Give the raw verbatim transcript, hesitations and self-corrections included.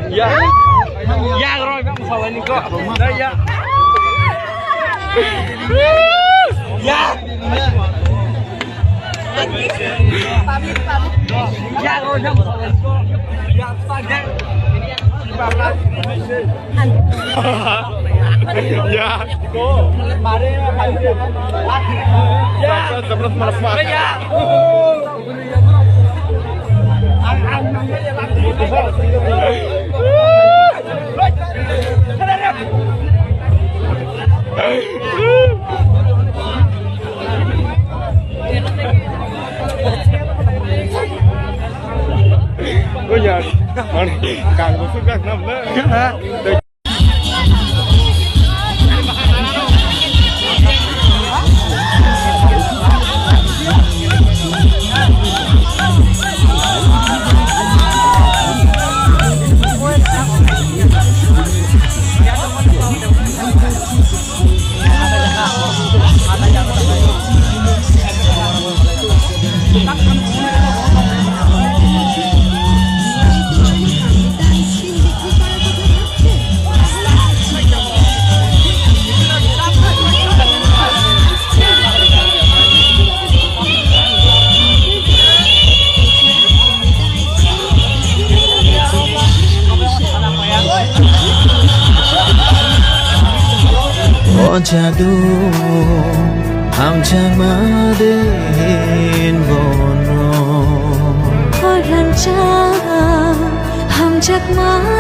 Ya. Ya, roi bang salai ni ko. Ya. Ya. Ya, roi bang salai ni ko. Ya, saja. Ya. Mare. Ya. Jabrat malas makan. Ya. Oh ya, mana? Kang, masuk kang, kenapa? O jadu, hamjakma din bono. O rancha, hamjakma